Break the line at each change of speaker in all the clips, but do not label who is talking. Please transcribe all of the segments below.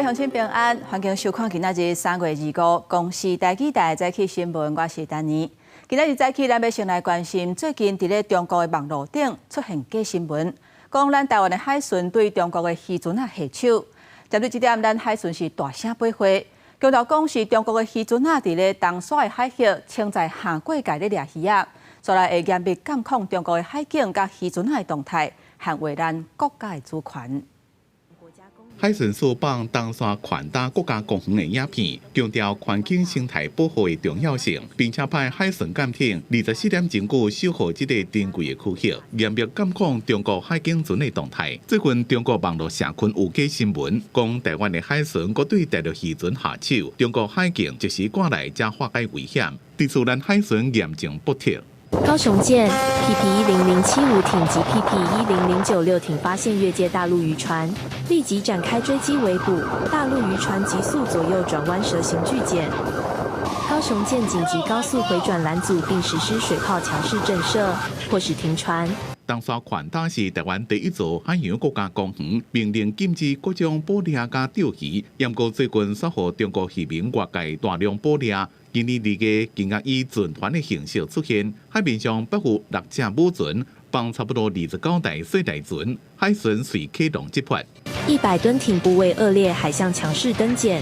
鄉親平安，歡迎收看今仔日3月25公視台語台早起新聞，我是丹妮。今仔日早起，咱欲先來關心最近佇咧中國的網路頂出現假新聞，講咱台灣的海巡對中國的漁船仔下手。針對這點，咱海巡是大聲駁回，強調講是中國的漁船仔佇咧東沙的海域，穿在下過界咧掠魚仔，煞來會嚴密監控中國的海警佮漁船仔的動態，捍衛咱國家的主權。
海巡署放東沙環島國家公園的影片，強調環境生態保護的重要性，並且派海巡艦艇24點鐘久守護這個珍貴的區域，嚴密監控中國海警船的動態。最近中國網路社群有假新聞，講台灣的海巡閣對大陸漁船下手，中國海警即時趕來才化解危險，對此咱海巡嚴正駁斥。
高雄艦 PP 10075艇及 PP 10096艇發現越界大陸漁船，立即展開追擊圍捕。大陸漁船急速左右轉彎蛇形拒檢。高雄艦緊急高速回轉攔阻，並實施水炮強勢震懾，迫使停船。
東沙環島是台灣第一座海洋國家公園，明令禁止各種捕獵佮釣魚。毋過最近煞予中國漁民越界大量捕獵。今年2月，更加以船團的形式出現，海面上包有六隻母船，放差不多29台細台船，海巡隨啟動執法。
100噸艇不畏惡劣海象強勢登檢，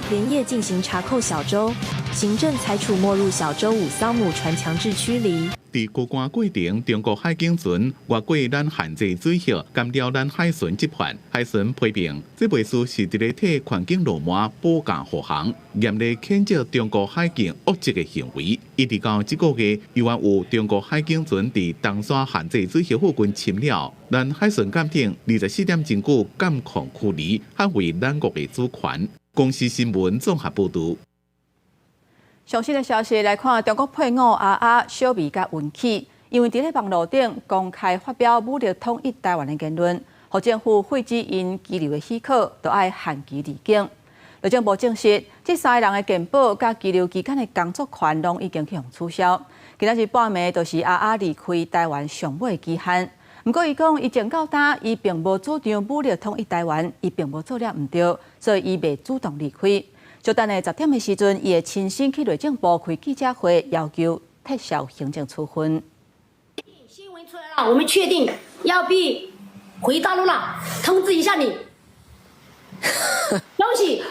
連夜進行查扣小舟，行政裁處沒入小舟五艘母船，強制驅離。
佇過關過程，中國海警船越過咱限制水域，干擾咱海巡執法。海巡批評，這袂輸是佇咧替環境鱸鰻保駕護航，嚴厲譴責中國海警惡質的行為。一直到這個月，猶原有中國海警船佇東沙限制水域附近侵擾，咱海巡艦艇24點鐘久監控驅離，捍衛咱國的主權。公視新聞綜合報導。
上新的消息來看，中國配偶阿阿小美佮雲起，因為佇咧網路頂公開發表武力統一台灣的言論，予政府廢止𪜶居留的許可，都愛限期離境。內政部證實，這三个人的健保佮居留期間的工作權攏已經予取消。今仔日半暝就是阿阿離開台灣上尾的期限。毋過，伊講伊從到今，伊並無主張武力統一台灣，伊並無做了毋對，所以伊袂主動離開。就等下10點的時陣，伊會親身去內政部開記者會，要求撤銷行政處分。
新聞出來了，我們確定要被回大陸了，通知一下你。恭喜！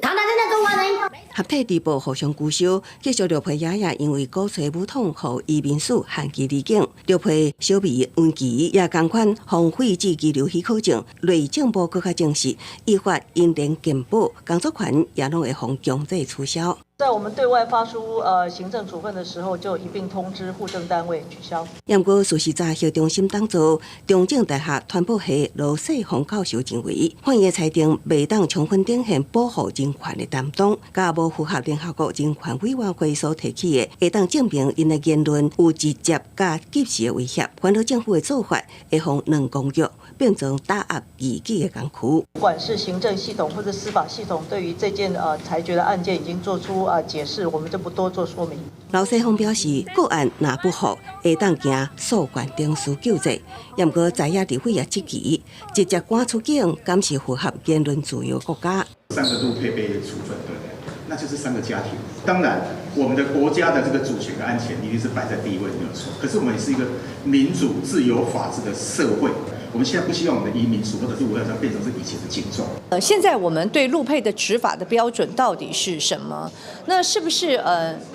堂堂正正中國人。
合體直播互相勾銷，繼續綠皮爺爺因為鼓吹武統，予移民署限期離境。綠皮小美溫琪也仝款予廢止居留許可證。內政部閣較證實，依法𪜶連健保工作權也攏會予強制取消。
在我們對外發出行政處分的時候，就一併通知戶政單位取消。
毋過事實查核中心董座中正大學傳播系羅世宏教授認為，法院裁定袂當充分展現保護人權的擔當，佮無符合聯合國人權委員會所提起的，會當證明𪜶的言論有直接佮及時的威脅。反而政府的做法會予兩公約變成打壓異己的工具。
不管是行政系統或者司法系統，對於這件裁決的案件已經做出解釋，我們就不多做說明。
劉世峰表示，個案若不服，會當行訴願程序救濟。毋過在野立委也質疑，直接趕出境，敢是符合言論自由國家？
三個陸配被處分，對不對？那就是三個家庭。當然，我們的國家的這個主權跟安全一定是擺在第一位，沒有錯。可是我們也是一個民主、自由、法治的社會。我們現在不希望我們的移民署或者是無良商變成是以前的情狀。
現在我們對陸配的執法的標準到底是什麼？那是不是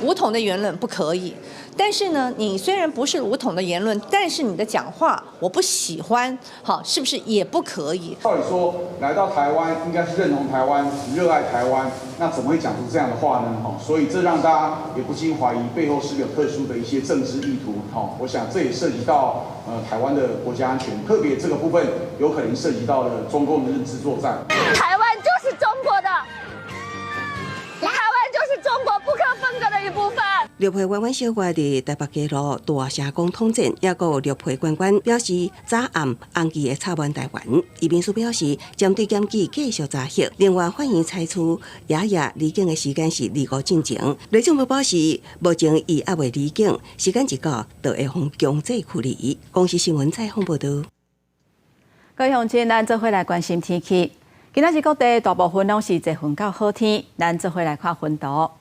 武統的言論不可以？但是呢，你雖然不是武統的言論，但是你的講話我不喜歡，好，是不是也不可以？
照理說，來到台灣應該是認同台灣、熱愛台灣，那怎麼會講出這樣的話呢？哈，所以這讓大家也不禁懷疑背後是不是有特殊的一些政治意圖？哈，我想這也涉及到台灣的國家安全，特別這個部分有可能涉及到了中共的認知作戰。
台灣就是中國的，台灣就是中國不可分割的一部分。
綠皮彎彎小月佇台北街路大聲講統戰，抑閣有綠皮官員表示早暗紅旗會插滿台灣。移民署表示，針對檢舉繼續查核。另外，法院裁處爺爺離境的時間是25進前。內政部表示，目前伊猶未離境，時間一到，就會予強制驅離。公視新聞採訪報導。
各位鄉親，咱做伙來關心天氣。今仔日各地大部分攏是濟雲到好天，咱做伙來看雲圖。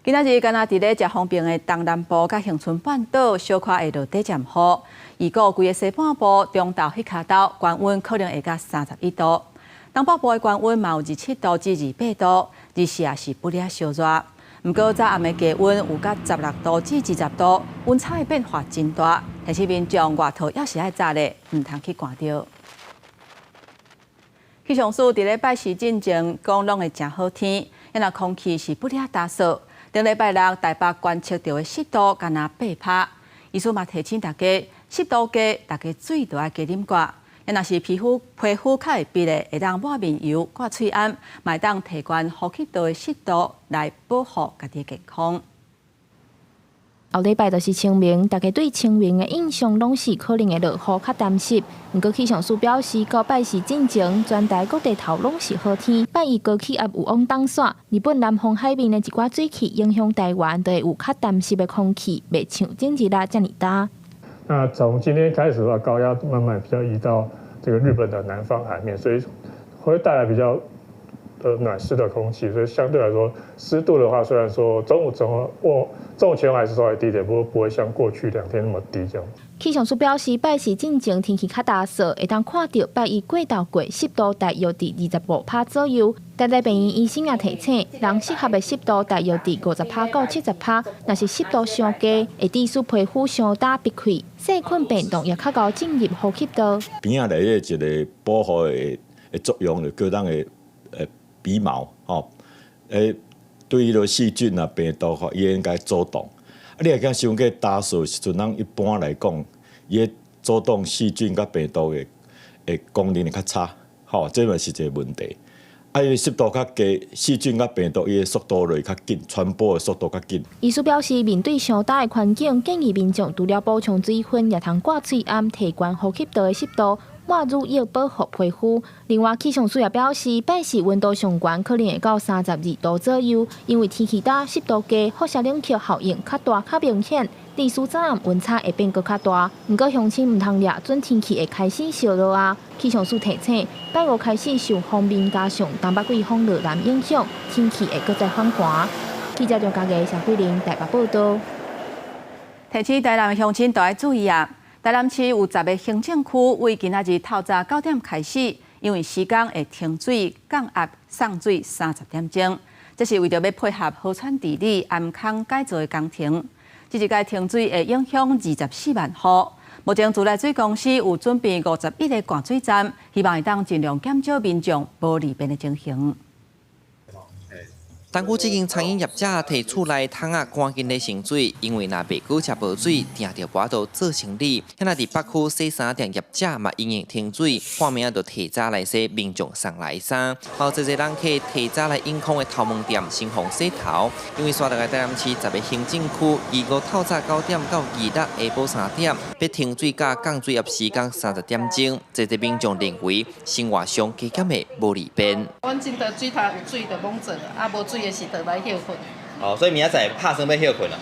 今仔日敢若佇咧遮方便的東南部佮恆春半島，小可會落短暫雨。預估規个西半部、中投彼跤兜，高溫可能會到31度。東北部的高溫嘛有27度至28度，日時也是不了燒熱。毋過早暗的低溫有到16度至20度，溫差的變化真大。提醒民眾外套猶是愛紮咧，毋通去寒著。氣象署佇咧拜四進前講，攏會誠好天，若空氣是不了焦燥。頂禮拜六台北觀測著的濕度干焦8趴，醫師嘛提醒大家，濕度低，大家水著愛加啉寡。若是皮膚較會痞的，會當抹面油、掛喙罨，嘛會當提懸呼吸道的濕度來保護家己的健康。
後禮拜就是清明，大家對清明的印象攏是可能會落雨較澹濕。毋過氣象署表示，到拜四進前，全台各地頭攏是好天。拜一高氣壓有往東徙，日本南方海面的一寡水汽影響台灣，就會有較澹濕的空氣，袂像前一日遮爾焦。
那從今天開始的話，高壓慢慢比較移到這個日本的南方海面，所以會帶來比較暖濕的空氣，所以相對來說濕度的話，雖然說中午前後還是稍微低點，不過不會像過去2天那麼低這樣。
氣象署表示，拜四進前天氣較焦燥，會當看著拜一過晝過濕度大約佇25趴左右。台大病院醫生也提醒，人適合的濕度大約佇50趴到70趴，若是濕度傷低，會致使皮膚傷焦閉氣，細菌病毒也較𠢕進入呼吸道。
邊仔內底一個保護的作用，就叫咱的鼻毛吼，對彼个細菌啊、病毒吼，伊應該阻擋。啊，你若驚傷過焦燥的時陣，咱一般來講，伊阻擋細菌佮病毒的功能會較差，吼，這嘛是一個問題。啊，因為濕度較低，細菌佮病毒伊的速度就會較緊，傳播的速度較緊。
醫師表示，面對傷焦的環境，建議民眾除了補充水分，也通掛喙罨，提懸呼吸道的濕度，抹乳液保護皮膚。另外，氣象署也表示，拜四溫度上懸可能會到32度左右，因為天氣焦、濕度低，輻射冷卻效應較大、較明顯。致使早暗溫差會變閣較大。毋過鄉親毋通掠準天氣會開始燒熱啊！氣象署提醒，拜五開始受鋒面加上東北季風落南影響，天氣會閣再反寒。記者張家傑、謝慧玲台北報導。
提醒台南的鄉親都愛注意啊！台南市有10個行政區，為今仔日透早9點開始，因為時間會停水降壓送水30點鐘，這是為著欲配合河川治理、頷坑改造的工程。這一擺停水會影響24萬戶。目前自來水公司有準備51個灌水站，希望會當盡量減少民眾無利便的情形。
東區這間餐飲業者提厝內桶仔趕緊咧盛水，因為若袂閣食無水，定著無法度做生理。遐若佇北區洗衫店業者嘛因應停水，半暝仔就提早來洗民眾送來的衫。有濟濟人客提早來永康的頭毛店先予洗頭，因為紲落來台南市10個行政區，25透早9點到26下晡3點，欲停水佮降水壓時間30點鐘，濟濟民眾認為生活上加減會無利便。
阮真多水頭有水就罔做，啊無水的時就來歇睏。
哦，所以明仔載拍算欲歇睏啦。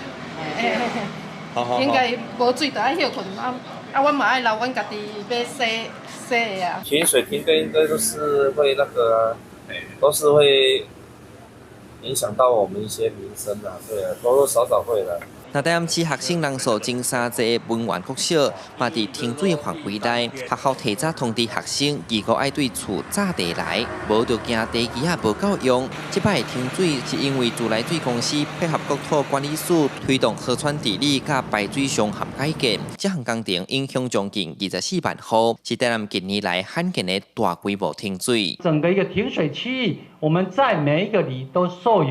好好。
應該無水就愛歇睏，啊啊，阮嘛愛留阮家己欲洗洗的啊。
停水停電應該都是會那個，都是會影響到我們一些民生啊，對啊，多多少少會的。
那台南市學生人數前三濟的文源國小，嘛佇停水範圍內，學校提早通知學生，25愛對厝紮茶來，無就驚茶機仔無夠用。這擺停水是因為自來水公司配合國土管理署推動河川治理佮排水上涵改建，這項工程影響將近24萬戶，是台南近年來罕見的大規模停水。
整個一個停水區域，我們在每一個里都設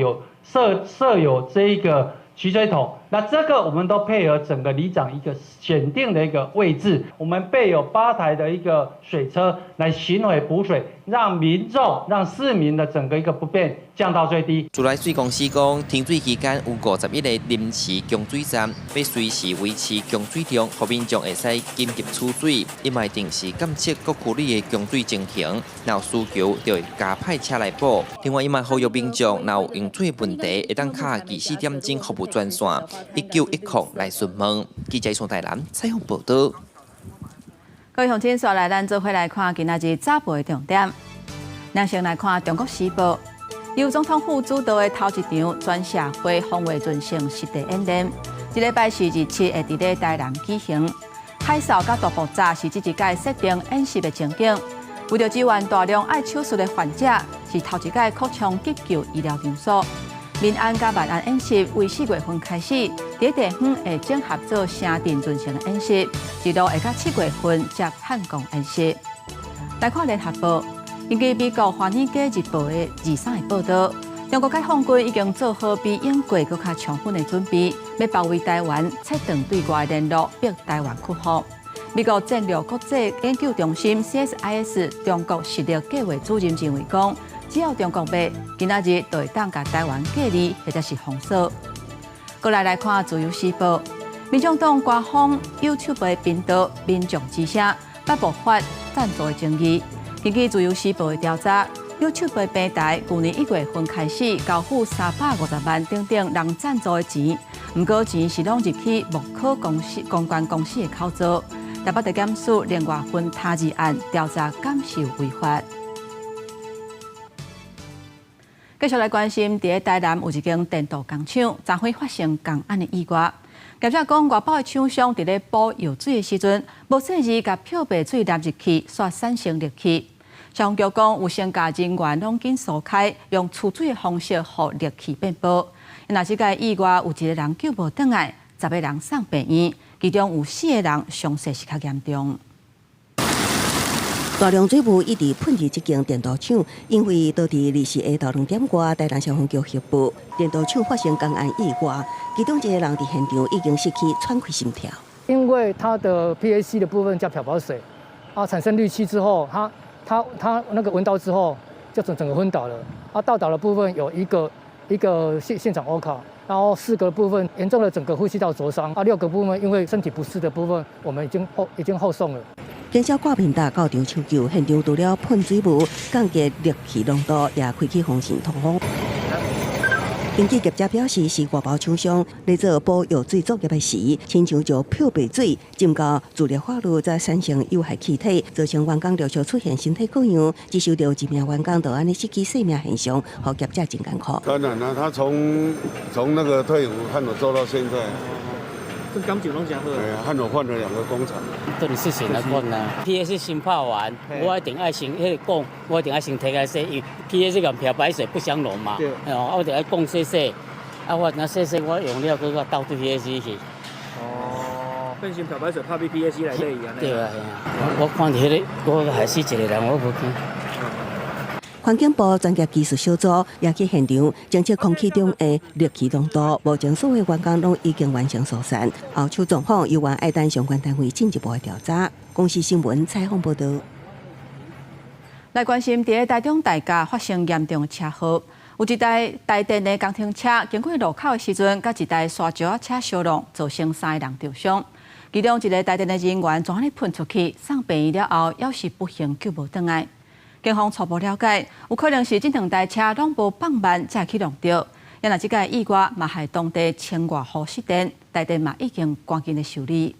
有這一個取水桶，那這個我們都配合整個里長一個選定的一個位置，我們備有8台的一個水車來巡迴補水，讓民眾、讓市民的整個一個不便降到最低。
自來水公司講，停水期間有51個臨時供水站，欲隨時維持供水量，予民眾會使緊急取水。伊嘛會定時監測各區里的供水情形，若有需求就會加派車來補。另外，伊嘛呼籲民眾若有用水問題，會當敲24點鐘服務專線1910來詢問。記者宋台南採訪報導。
各位鄉親，紲來咱做伙來看今仔日早報的重點。咱先來看《中國時報》，由總統府主導的頭一場全社會防衛陣線實地演練，這禮拜四二七會佇咧台南舉行。海嘯佮大爆炸是這一屆設定演習的情景。為著支援大量愛手術的患者，是頭一屆擴充急救醫療場所。民安佮萬安演習為4月份開始，佇地方會整合做城鎮陣線的演習，一路會到7月份接漢光演習。來看聯合報，根據美國《華爾街日報》的23日報導，中國解放軍已經做好比英國閣較充分的準備，欲包圍台灣，切斷對外聯絡，逼台灣屈服。美國戰略國際研究中心 CSIS 中國實力計劃主任認為講，只要中國欲，今仔日就會當共台灣隔離或者是封鎖。過來來看《自由時報》，民眾黨官方 YouTube 的頻道《民眾之聲》捌爆發贊助的爭議。根據《自由時報》的調查，YouTube 的平台舊年1月份開始交付350萬等等人贊助的錢，毋過錢是攏入去木可公司公關公司的口座。台北地檢署另外分他二案調查，敢是有違法。繼續來關心，佇咧台南有一間電鍍工廠，昨昏發生工安的意外。業者講，外包的廠商佇咧補藥水的時陣，無細膩共漂白水淋入去，煞產生氯氣。消防局講，有先共人員攏緊疏開，用儲水的方式，予氯氣變薄。若這個意外有一個人救無轉來，10個人送病院，其中有四個人傷勢是較嚴重。
大量水霧一直噴入這間電鍍廠，因為當地24下晝2點外，台南消防局協報，電鍍廠發生工安意外，其中一個人佇現場已經失去喘氣心跳。
因為它的 PAC 的部分叫漂白水，啊，產生氯氣之後，他那個聞到之後，就整整個昏倒了。啊，倒倒的部分有一個現場 OHCA，然後四個部分嚴重的整個呼吸道灼傷，啊，六個部分因為身體不適的部分，我們已經後送了。
警消掛面搭到場搶救，現場除了噴水霧、降低氯氣濃度，也開啟風扇通風。根據業者表示，是外包廠商咧做補藥水作業的時，親像將漂白水浸到自熱化氯，才產生有害氣體，造成員工陸續出現身體過樣，只受著一名員工就按呢失去生命現象，予業者真艱苦。
當然啦，他從那個退伍和我做到現在。
這感情攏誠好。
對啊，和我換了兩個工廠。
到底是誰來管啊？PAC 先拍完，我一定愛先彼個講，我一定愛先提來洗，因為 PAC 佮漂白水不相容嘛。對。哦，我就愛講洗洗，啊，我若洗洗，我用了閣閣倒對 PAC 去。
哦，變成漂白水拍比 PAC 內底去按呢。
對啊，係啊。我看著彼個，我害死一個人，我無驚。
環境部專業技術小組也去現場偵測空氣中的氯氣濃度，目前所有員工攏已經完成疏散。後續狀況猶原愛等相關單位進一步的調查。公視新聞採訪報導。
來關心，佇咧台中大甲發生嚴重的車禍，有一台台電的工程車經過路口的時陣，佮一台沙石仔車相撞，造成三個人著傷。其中一個台電的人員全呢噴出去，送病院了後，猶是不幸救無轉來。警方初步了解，有可能是這兩台車攏無放慢，才會去撞著。若這個意外嘛，害當地清外湖失電，台電嘛已經趕緊咧修理。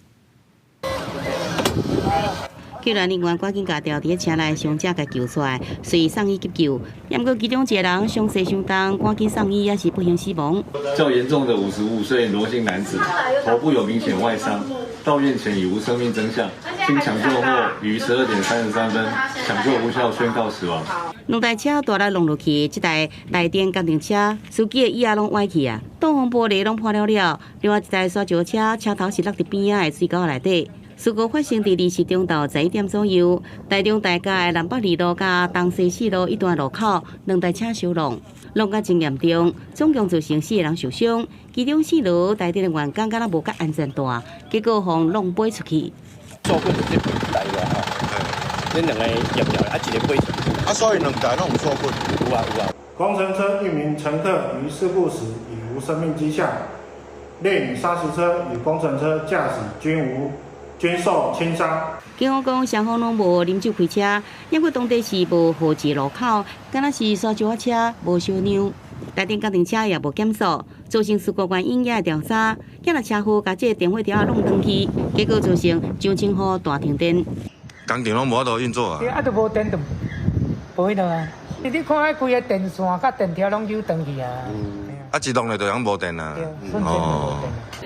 救援人員趕緊共牢佇咧車內傷者共救出來，隨送醫急救。毋過其中一個人傷勢傷重，趕緊送醫，也是不幸死亡。
較嚴重的55歲羅姓男子，頭部有明顯外傷，到院前已無生命徵象，經搶救後於12點33分搶救無效，宣告死亡。
兩台車大力撞落去，這台台電工程車司機的椅仔攏歪去啊，擋風玻璃攏破了了。另外一台沙石車車頭是落佇邊仔的水溝內底。事故發生佇24中晝11點左右，台中大甲的南北二路佮東西四路一段路口，兩台車相撞，撞甲真嚴重，總共造成四個人受傷，其中四樓台電的員工敢若無蓋安全帶，結果予弄飛出去。
做過就這台啦吼，這兩个入掉，啊一个飛出去。
啊，所以兩台攏有錯過。
有啊有啊。
工程車一名乘客於事故時已無生命跡象，列砂石車與工程車駕駛均受輕傷。
警方講，雙方攏無啉酒開車，猶閣當地是無號誌路口，敢若是沙石仔車無相讓，台電工程車也無減速，造成事故原因也會調查。今若車禍共這個電火柱仔弄斷去，結果造成長青雨大停電。
工廠攏無法度運作啊！
對啊，都無電就無彼落啊。
你看彼規个電線佮電條攏扭斷去啊！
啊，一動咧就攏無電啊！
哦。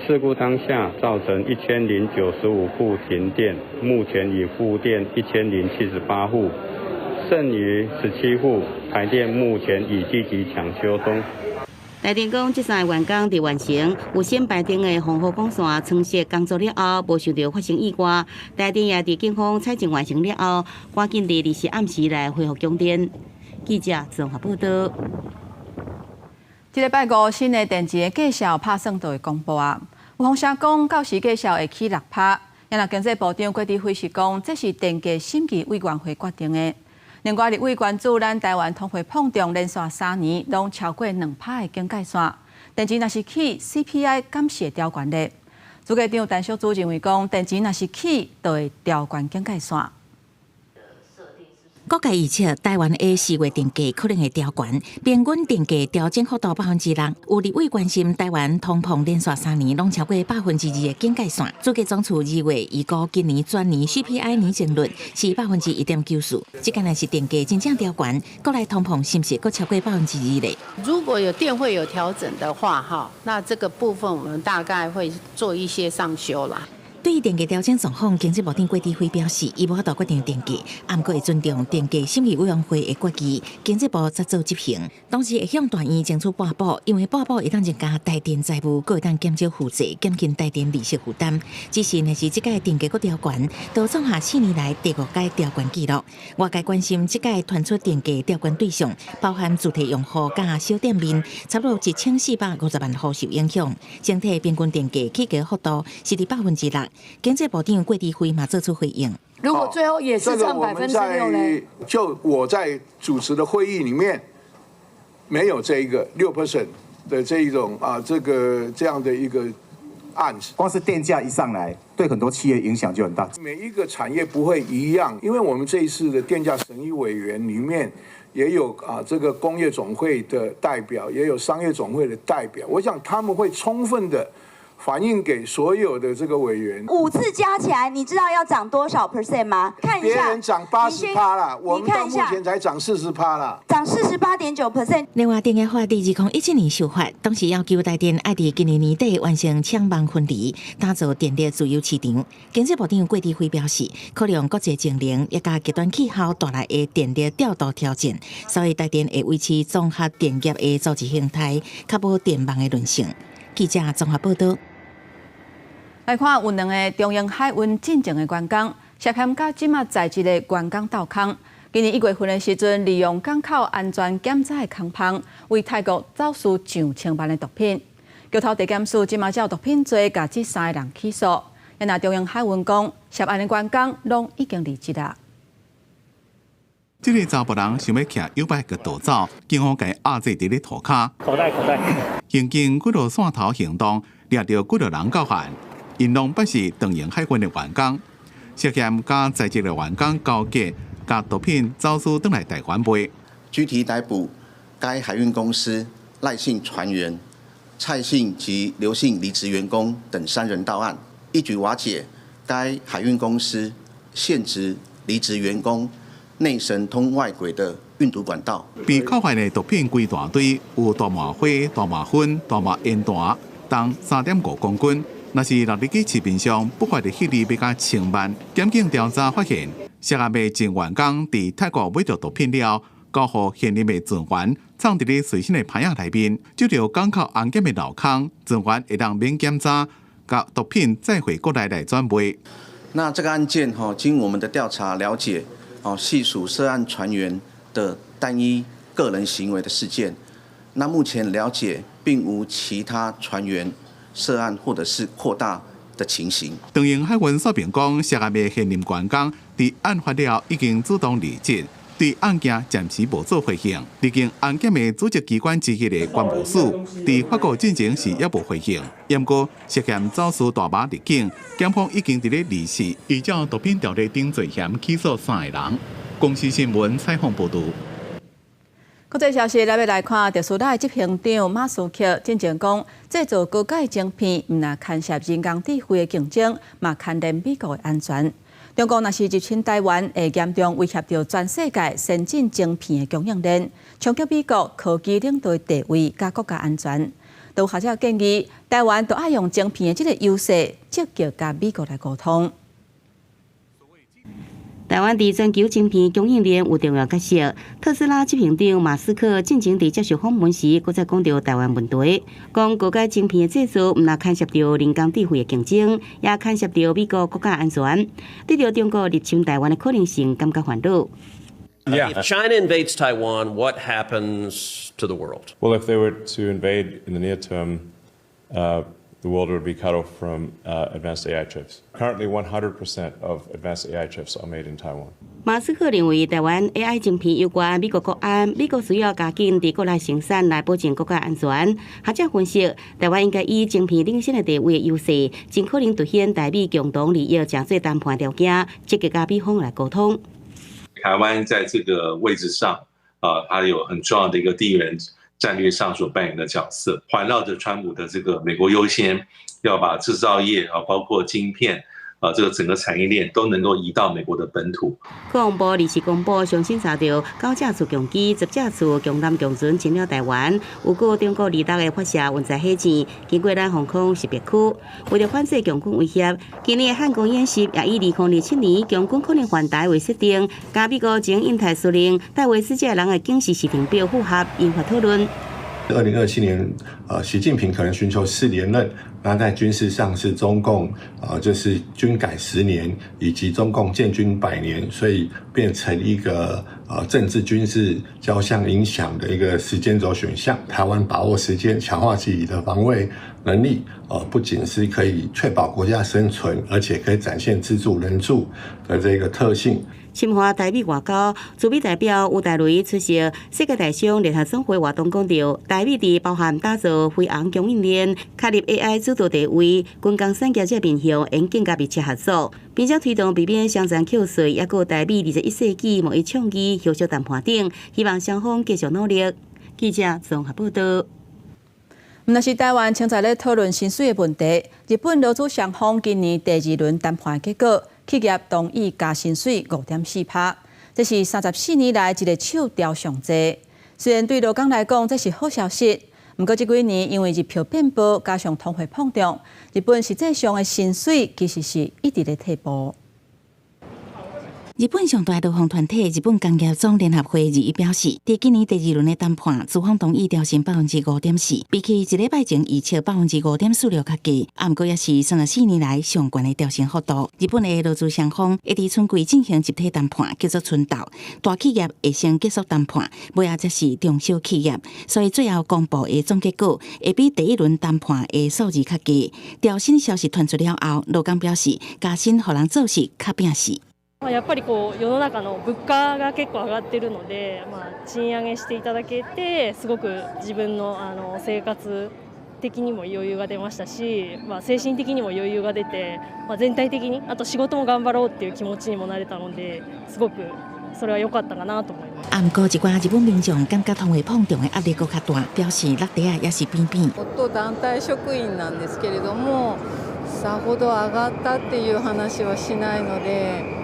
事故當下造成1095戶停電，目前已復電1078戶，剩餘17戶台電目前已積極搶修中。
台電講，這三个員工佇完成有線排電的防護管線裝設工作了後，無想著發生意外。台電也佇警方採證完成了後，趕緊佇20暗時來恢復供電。記者綜合報導。
這禮拜五新的電池的價數拍算就會公布啊。有風聲講，到時價數會起6%。若經濟部長郭哲輝是講，這是電價審議委員會決定的。另外，立委關注咱台灣通貨膨脹連續3年攏超過2%的警戒線，電池若是起 CPI 敢是會調懸咧？主計長陳淑珠認為講，電池若是起，就會調懸警戒線。
國界預測台灣的4月電價可能會調懸，平均電價調整幅度6%。有立委關心台灣通膨連續3年攏超過2%的警戒線。主計總處2月預估今年全年 CPI 年增率是1.94%，這敢若是電價真正調懸，國內通膨是毋是閣超過2%咧？
如果有電費有調整的話，哈，那這個部分我們大概會做一些上修啦。
對於電價調整狀況，經濟部長郭哲輝表示，伊無法度決定電價，毋過會尊重電價審議委員會的決議，經濟部則做執行。同時會向大院爭取撥補，因為撥補會當增加台電債務，閣會當減少負債，減輕台電利息負擔。只是若是這屆電價閣調懸，就創下4年來第五擺調懸紀錄。外界關心這屆傳出電價調懸對象，包含住宅用戶佮小店面，差不多1450萬戶受影響。整體平均電價起價幅度是佇6%。經濟部長郭哲輝嘛做出回應。
如果最後也是漲6%呢？
就我在主持的會議裡面，沒有這一個6% 的這一種啊，這個這樣的一個案子。
光是電價一上來，對很多企業影響就很大。
每一個產業不會一樣，因為我們這一次的電價審議委員裡面也有啊，這個工業總會的代表，也有商業總會的代表，我想他們會充分的反映給所有的這個委員。
5次加起來，你知道要漲多少 percent 嗎？看一下，
別人漲80%啦，我們到目前才漲40%啦。
漲48.9%。
另外，電業法佇2017年修法，當時要求台電愛佇今年年底完成廠網分離，打造電力自由市場。經濟部長郭哲輝表示，考量國際情形，以及極端氣候帶來的電力調度挑戰，所以台電會維持綜合電業的組織形態，確保電網的韌性。記者綜合報導。
來看有兩个長榮海運進前的員工，涉嫌佮這馬在職的員工鬥空。今年1月份的時陣，利用港口安全檢查的空縫，為泰國走私上千萬的毒品。橋頭地檢署這馬照毒品罪，共這三个人起訴。若長榮海運講，涉案的員工攏已經離職啦。
這个查埔人想欲騎YouBike 閣逃走，警方共伊壓制佇咧塗跤。
口袋口袋。
刑警幾落線頭行動，掠著幾个人到案，𪜶攏捌是長榮海運的員工，涉嫌佮在職的員工勾結，共毒品走私轉來台灣賣。
拘提逮捕該海運公司賴姓船員、蔡姓及劉姓離職員工等三人到案，一舉瓦解該海運公司現職離職員工內神通外鬼的運毒管道。
被扣發的毒品規大堆，有大麻花、大麻粉、大麻煙彈，重3.5公斤。若是納入去市面上，不法的獲利欲加千萬。檢警調查發現，涉案的前員工佇泰國買著毒品了，交予現任的船員，藏佇咧隨身的袋仔內面，藉著港口安檢的漏空，船員會當免檢查，共毒品載回國內來轉賣。
那這個案件哈，經我們的調查了解，哦，係屬涉案船員的單一個人行為的事件。那目前了解，並無其他船員涉案或者是擴大的情形。
長榮海運說明講，涉案的現任員工佇案發了後已經主動離職，對案件暫時無做回應。離境安檢的組織機關之一的關務署，佇發布進前是猶無回應。毋過涉嫌走私大麻入境，檢方已經佇咧二四依照毒品條例等罪嫌起訴三个人。公視新聞採訪報導。
國際消息，咱欲來看，特斯拉的執行長馬斯克進前講，製造高階晶片毋但牽涉人工智慧的競爭，嘛牽連美國的安全。中國若是入侵台灣，會嚴重威脅著全世界先進晶片的供應鏈，衝擊美國科技領導地位佮國家安全。有學者建議，台灣著愛用晶片的這個優勢，積極佮美國來溝通。
台灣佇全球晶片供應鏈有重要角色。特斯拉執行長馬斯克進前佇接受訪問時，閣再講著台灣問題，講高階晶片的製造毋但牽涉著人工智慧的競爭，也牽涉著美國國家安全。對著中國入侵台灣的可能性，感覺煩惱。
If China invades Taiwan, what happens to the world?
Well, if they were to invade in the near term, the world would be cut off from advanced AI chips. Currently, 100% of advanced AI chips are made in Taiwan.
馬斯克認為，台灣 AI 晶片攸關美國國安，美國需要加緊佇國內生產來保證國家安全。學者分析，台灣應該以晶片領先的地位優勢，盡可能凸顯台美共同利益，成做談判條件，積極佮美方來溝通。
台灣在這個位置上，啊，它有很重要的一個地緣戰略上所扮演的角色，環繞着川普的這個美國優先，要把製造業啊，包括晶片啊，這個整個產業鏈都能夠移到美國的本土。
國防部二時公布，上新查著九架次共機、10架次共艦共船進入台灣，有閣中國二代的發射運載火箭，經過咱防空識別區。為著反制共軍威脅，今年的漢光演習也以2027年共軍可能犯台為設定，佮美國前印太司令戴維斯這个人的警示時程表符合，引發討論。
2027年，習近平可能尋求四連任。那在軍事上是中共，就是軍改10年，以及中共建軍百年，所以變成一個政治軍事交相影響的一個時間軸選項。台灣把握時間，強化自己的防衛能力，不僅是可以確保國家生存，而且可以展現自助人助的這個特性。
深化台美外交，駐美代表吳大雷出席世界台商聯合總會活動，講著台美佇包含打造飛航供應鏈、確立 AI 主導地位、軍工產業這面向，應更加密切合作，並且推動避免雙重課稅，抑閣台美21世紀貿易倡議協商談判等，希望雙方繼續努力。記者綜合報道。
毋但是台灣，正在咧討論薪水的問題。日本勞資雙方今年第二輪談判結果，企業同意加薪水5.4趴，這是34年來一个手調上濟。雖然對勞工來講這是好消息，毋過這幾年因為日票變薄，加上通貨膨脹，日本實際上的薪水其實是一直咧退步。
日本上大勞方團體日本工業總聯合會21表示，佇今年第二輪的談判，資方同意調薪5.4%，比起一禮拜前預測5.46%較低，啊，毋過也是34年來上懸的調薪幅度。日本的勞資雙方會佇春季進行集體談判，叫做春鬥。大企業會先結束談判，尾仔才是中小企業，所以最後公布的總結果會比第一輪談判的數字較低。調薪消息傳出了後，勞工表示加薪予人做事較拚勢。
やっぱりこう世の中の物価が結構上がってるので、まあ、賃上げしていただけてすごく自分の生活的にも余裕が出ましたし、まあ、精神的にも余裕が出て、まあ、全体的にあと仕事も頑張ろうっていう気持ちにもなれたのですごくそれは良かったかなと思います。
啊，毋過一寡日本民眾感覺通貨膨脹的壓力閣較大，表示落袋仔也是扁扁。
夫団體職員なんですけれども、さほど上がったっていう話はしないので。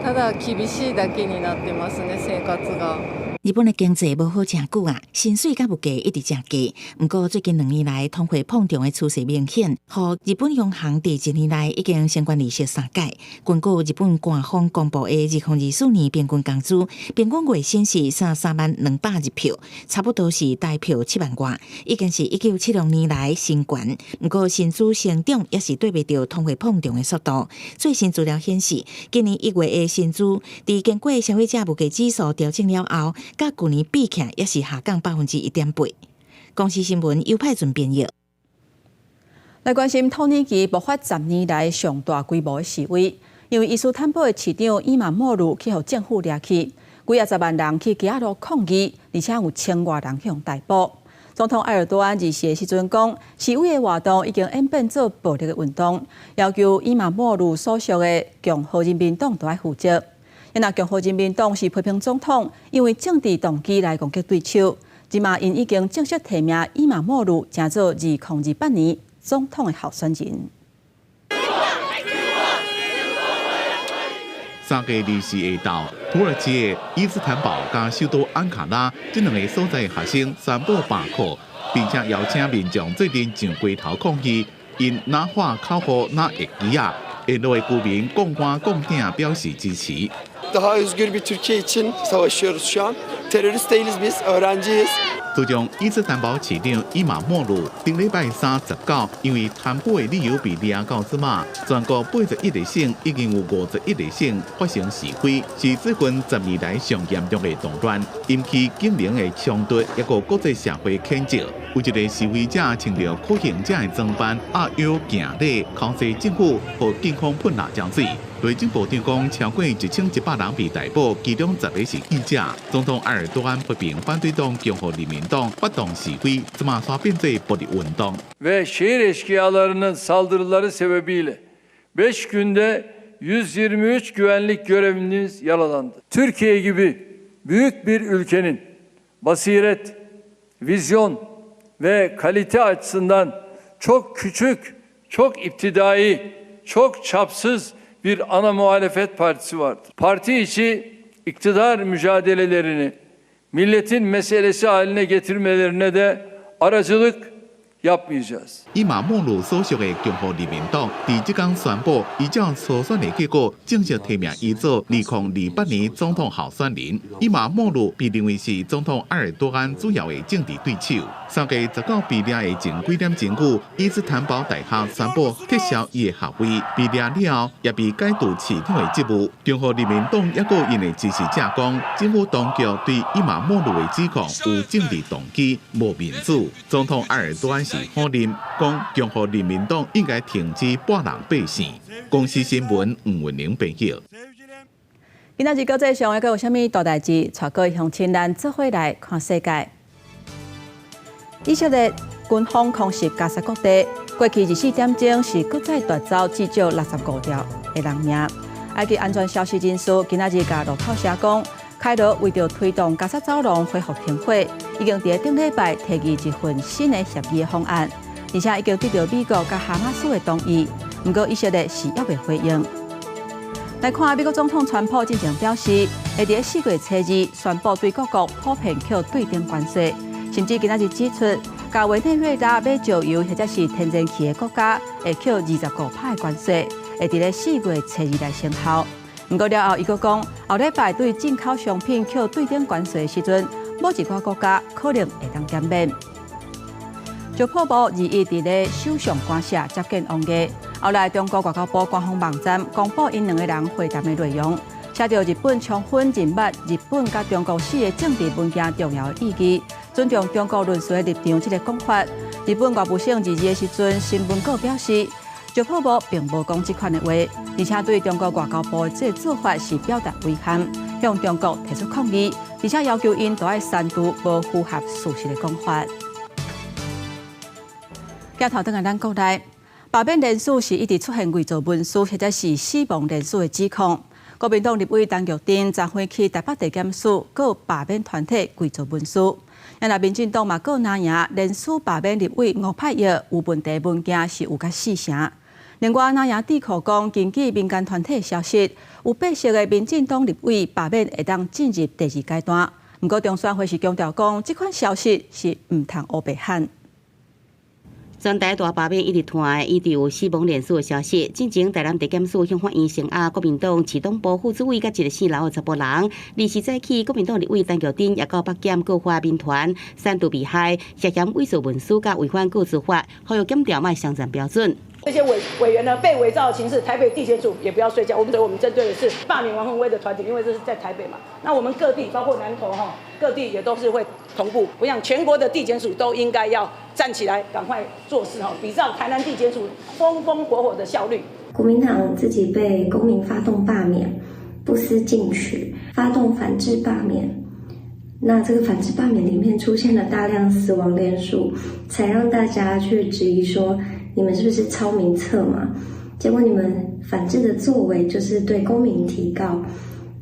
ただ厳しいだけになってますね、生活が。
日本的經濟無好誠久啊，薪水佮物價一直誠低。毋過最近2年來，通貨膨脹的趨勢明顯，予日本央行佇一年內已經升懸利息三擺。根據日本官方公布的2024年平均工資，平均月薪是33萬200日票，差不多是台票7萬外，已經是1976年來新懸。毋過薪資成長也是對袂著通貨膨脹的速度。最新資料顯示，今年1月的薪資，佇經過消費者物價指數調整了後，佮舊年比起來，也是下降1.8%。公視新聞尤派準編譯。
來關心土耳其爆發10年來上大規模的示威，因為伊斯坦堡的市長伊馬莫魯去予政府掠去，幾仔十萬人去街仔路抗議，而且有千外人予逮捕。總統埃爾多安24的時陣講，示威的活動已經演變做暴力的運動，要求伊馬莫魯所屬的共和人民黨著愛負責。因為共和人民黨是批評總統因為政治動機來攻擊對手，這馬𪜶已經正式提名伊馬莫魯成做2028年總統的候選人。
三月24下晝，土耳其的伊斯坦堡佮首都安卡拉這兩个所在學生宣布罷課，並且邀請民眾做陣上街頭抗議，𪜶若喊口號，若會旗仔，沿路的居民摃桿摃鼎表示支持。
Daha özgür bir Türkiye için savaşıyoruz şu an. Terörist değiliz biz, öğrenciyiz.
自從伊斯坦堡市長伊馬莫魯頂禮拜三19，因為貪腐的理由被掠到這馬，全國81個省已經有51個省發生示威，是最近10年來上嚴重的動亂，引起警民的衝突，抑閣國際社會譴責。有一個示威者穿著苦行者的裝扮，壓腰行禮，口說政府予警方噴辣椒水。內政部長講，超過1100人被逮捕，其中10個是記者。總統埃爾多安批評反對黨共和人民黨發動示威，這馬煞變做暴力運動。
Ve şehir eşkıyalarının saldırıları sebebiyle 5 günde 123 güvenlik görevlimiz yaralandı. Türkiye gibi büyük bir ülkenin basiret, vizyon ve kalite açısından çok küçük, çok iptidai, çok çapsız bir ana muhalefet partisi vardır. Parti içi iktidar mücadelelerini milletin meselesi haline getirmelerine de aracılık yapmayacağız.
伊馬莫魯所屬的共和人民黨佇這工宣布，依照初選的結果，正式提名伊做2028年總統候選人。伊馬莫魯被認為是總統埃爾多安主要的政治對手。3月19被掠的前幾點鐘久，伊斯坦堡大學宣布撤銷伊的學位。被掠了後，也被解除市長的職務。共和人民黨抑閣𪜶的支持者講，政府當局對伊馬莫魯的指控有政治動機，無民主。總統埃爾多安是否認，講共和人民黨應該停止跋人背線。公視新聞吳文玲編譯。
今仔日國際上猶閣有啥物大代誌？帶各位鄉親咱做伙來看世界。以色列軍方空襲加沙各地，過去24點鐘是閣再奪走至少65條的人命。埃及安全消息人士今仔日共路透社講，開羅為著推動加沙走廊恢復停火，已經佇頂禮拜提議一份新的協議方案，而且已經得到美國佮哈馬斯的同意。毋過以色列是猶未回應。來看美國總統川普進前表示，會佇4月初2宣布對各國普遍課對等關稅，甚至今仔日指出，共委內瑞拉買石油或者是天然氣的國家會課25%的關稅，會佇咧4月初2來生效。毋過了後，伊閣講，後禮拜對進口商品課對等關稅的時陣，某一寡國家可能會當減免。石破茂21佇咧首相官舍接見王毅，後來中國外交部官方網站公布𪜶兩个人會談的內容，寫著日本充分認捌日本佮中國四个政治文件重要的意義，尊重中國論述的立場這个講法。日本外務省22的時陣新聞稿表示，石破茂並無講這款的話，而且對中國外交部的這个做法是表達遺憾，向中國提出抗議，而且要求𪜶都愛刪除無符合事實的講法。鏡頭轉來咱國內，罷免連署是一直出現偽造文書或者是死亡連署的指控。國民黨立委陳玉珍昨昏去台北地檢署告罷免團體偽造文書。若民進黨嘛告藍營連署罷免立委吳霈耀有問題文件是有甲四成。另外，藍營智庫講，根據民間團體消息，有八成的民進黨立委罷免會當進入第二階段。毋過中選會是強調講，這款消息是毋通烏白喊。
全台大罷免一直傳，一直有死亡連署的消息。進前台南地檢署向法院聲押國民黨市黨部副主委佮一個姓劉的查埔人。二四早起，國民黨立委陳玉珍也到北檢告發民團煽動被害，涉嫌偽造文書佮違反告知法，呼籲檢調莫雙重標準。
這些委員呢被偽造的情勢，台北地檢署也不要睡覺。我們針對的是罷免王鴻薇的團體，因為這是在台北嘛。那我們各地包括南投哈，各地也都是會同步。我想全國的地檢署都應該要站起來，趕快做事哈，比照台南地檢署風風火火的效率。
國民黨自己被公民發動罷免，不思進取，發動反制罷免。那這個反制罷免裡面出現了大量死亡連署，才讓大家去質疑說，你們是不是抄名冊嘛？結果你們反制的作為就是對公民提告，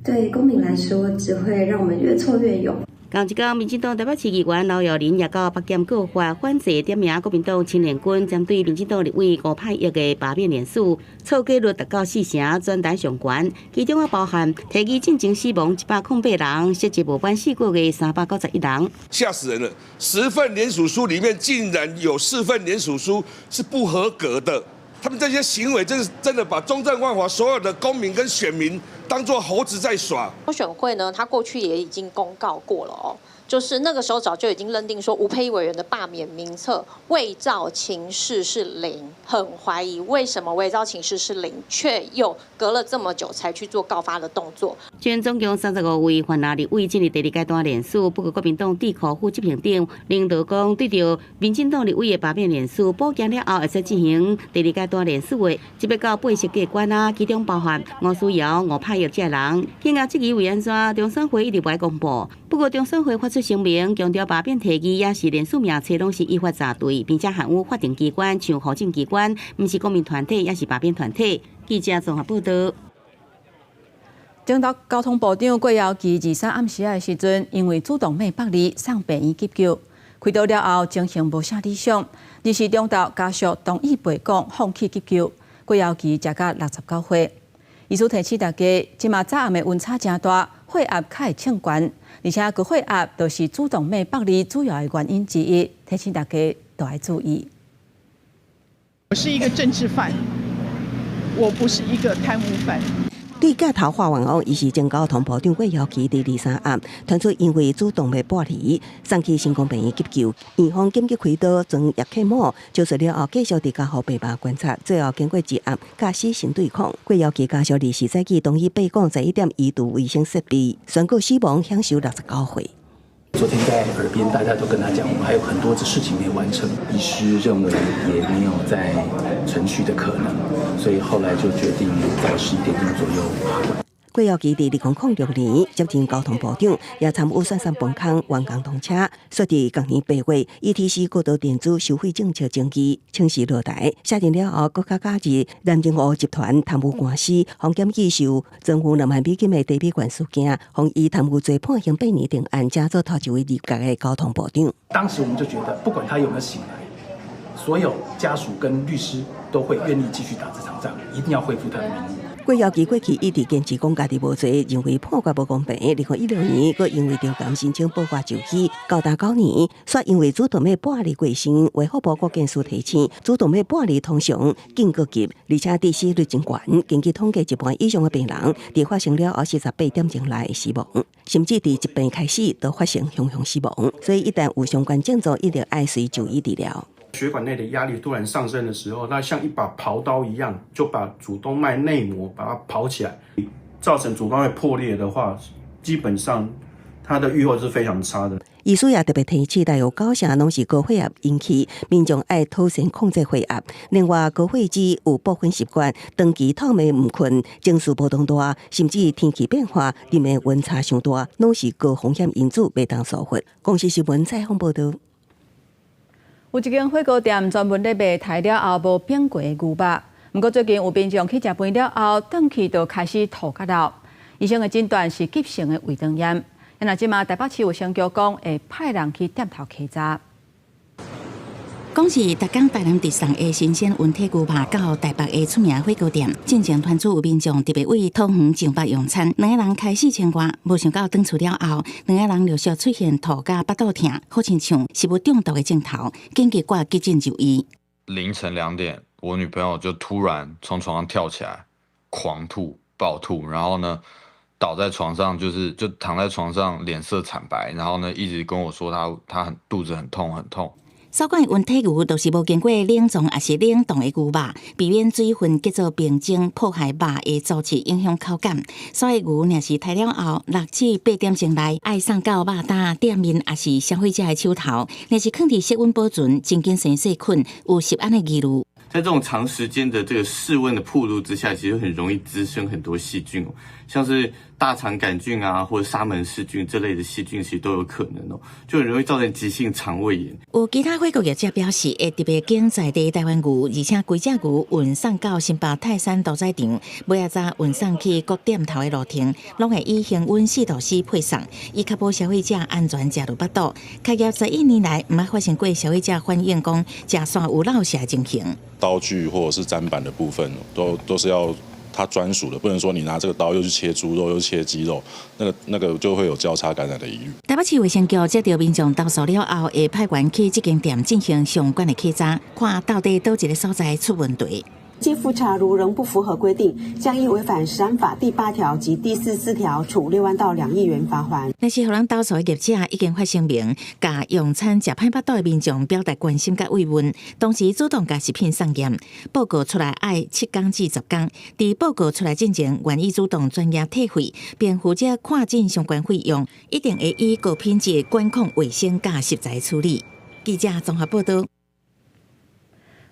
對公民來說只會讓我們越挫越勇。
仝一工，民進黨台北市議員劉若琳也到北檢告發反制點名國民黨青年軍針對民進黨立委吳霈毓的罷免聯署，錯過率達到四成，全台上懸。其中啊包含提議進前死亡108人，涉及無滿4個月391人。
嚇死人了！10份聯署書裡面竟然有4份聯署書是不合格的，他們這些行為真是真的把中正萬華所有的公民跟選民當作猴子在耍。
中選會呢，他過去也已經公告過了哦，就是那個時候早就已經認定說吳沛憶委員的罷免名冊偽造情事是零，很懷疑為什麼偽造情事是零，卻又隔了這麼久才去做告發的動作。
全總共35位泛藍立委進入第二階段聯署，不過國民黨智庫副執行長林道講，對著民進黨立委的罷免聯署補件了後，會使進行第二階段聯署的，這欲到8席過關啊，其中包含吳思瑤、吳霈毓這人，警覺質疑為按怎中選會一直無愛公布。不過中選會發出聲明，強調罷免提議抑是聯署名冊攏是依法查對，並且含有法定機關，像戶政機關，毋是公民團體，抑是罷免團體。記者綜合報道。
前交通部長郭瑤琪23暗時的時陣，因為主動脈剝離送病院急救，開刀了後情形無啥理想，24中晝家屬同意陪講，放棄急救。郭瑤琪食甲69歲。醫師提醒大家，這馬早暗的溫差誠大，血壓較會衝懸，而且高血壓就是主動脈剝離主要的原因之一，提醒大家都愛注意。
我是一個政治犯，我不是一個貪污犯。
對鏡頭畫完後，伊是前交通部長郭瑤琪佇23暗，傳出因為主動脈剝離，送去成功病院急救，院方緊急開刀裝葉克膜，手術了後繼續佇加護病房觀察，最後經過一暗佮死神對抗。郭瑤琪家屬24早起同意被講11點移除衛生設備，宣告死亡，享壽69歲。
昨天在耳邊，大家都跟他講，我們還有很多的事情沒完成。醫師認為也沒有再存續的可能，所以後來就決定在11點鐘左右拔管。
郭瑤琪佇2006年接任交通部長，也參與雪山崩空完工通車。說佇仝年8月，ETC 過度電子收費政策爭議，請辭落台。卸任了後，閣較加入藍鯨湖集團貪污官司，予檢舉受贈予2萬美金的低比權事件，予伊貪污罪判刑8年定案，才做頭一位入閣的交通部長。
當時我們就覺得，不管他有沒有醒來，所有家屬跟律師都會願意繼續打這場仗，一定要恢復他的名譽。
郭瑤琪過去一直堅持講家己無罪，認為判決無公平。2016年，閣因為腸癌申請保外就醫，高達9年，煞因為主動脈剝離過身，衛福部國健署提醒，主動脈剝離通常間過急，而且致死率真懸。根據統計，一半以上的病人佇發生了後48點鐘內死亡，甚至佇疾病開始就發生雄雄死亡。所以一旦有相關症狀，一定愛隨就醫治療。
血管內的壓力突然上升的時候，那像一把刨刀一樣，就把主動脈內膜把它刨起來，造成主動脈破裂的話，基本上它的預後是非常差的。
醫師也特別提醒，大約九成攏是高血壓引起，民眾愛妥善控制血壓。另外，高血脂有部分習慣，長期透暝毋睏，情緒波動大，甚至天氣變化，日暝溫差傷大，攏是高風險因子，袂當疏忽。公視新聞採訪報導。
有一間火鍋店專門咧賣刣了後無變過的牛肉，毋過最近有民眾去食飯了後，轉去就開始吐甲流。醫生的診斷是急性的胃腸炎。若這馬台北市衛生局講會派人去店頭稽查。
講是逐工台南直送的新鮮溫體牛肉到台北的出名火鍋店，進前傳出有民眾特別為桃園上北用餐，兩个人開四千外，無想到轉厝了後，兩个人陸續出現吐佮腹肚疼，好親像食物中毒的症頭，緊急掛急診就醫。
凌晨2點，我女朋友就突然從床上跳起來，狂吐、暴吐，然後呢，倒在床上，就是就躺在床上，臉色慘白，然後呢，一直跟我說她很肚子很痛很痛。
所講的溫體牛，就是無經過冷藏抑是冷凍的牛肉，避免水分結做冰晶破壞肉的組織，影響口感。所以牛若是刣了後，6至8點鐘內愛送到肉擔店面，抑是消費者的手頭。若是囥佇室溫保存，真緊生細菌，有食安的疑慮。
在這種長時間的這個室溫的暴露之下，其實很容易滋生很多細菌哦，像是大腸桿菌啊，或者沙門氏菌這類的細菌，其實都有可能哦，就很容易造成急性腸胃炎。
有其他火鍋業者表示，會特別揀在地台灣牛，而且規隻牛運送到新北泰山屠宰場，尾仔早運送去各店頭的路程，攏會以恆溫4度C 配送，以確保消費者安全食落腹肚。開業11年來，毋捌發生過消費者反映講食糝有落瀉的情形。
刀具或者是砧板的部分，都是要它專屬的，不能說你拿這個刀又去切豬肉又切雞肉，那個就會有交叉感染的疑慮。
台北市衛生局接到民眾投訴了後，會派員去這間店進行相關的稽查，看到底佗一个所在出問題。
經複查，如仍不符合規定，將依違反食安法第8條及第44條，處6萬到2億元罰鍰。
若是予人投訴的業者已經發聲明，共用餐食歹腹肚的民眾表達關心佮慰問，同時主動共食品送驗報告出來愛7工至10工。佇報告出來進前，願意主動轉業退費，並負責看診相關費用，一定會以高品質管控衛生佮食材處理。記者綜合報道。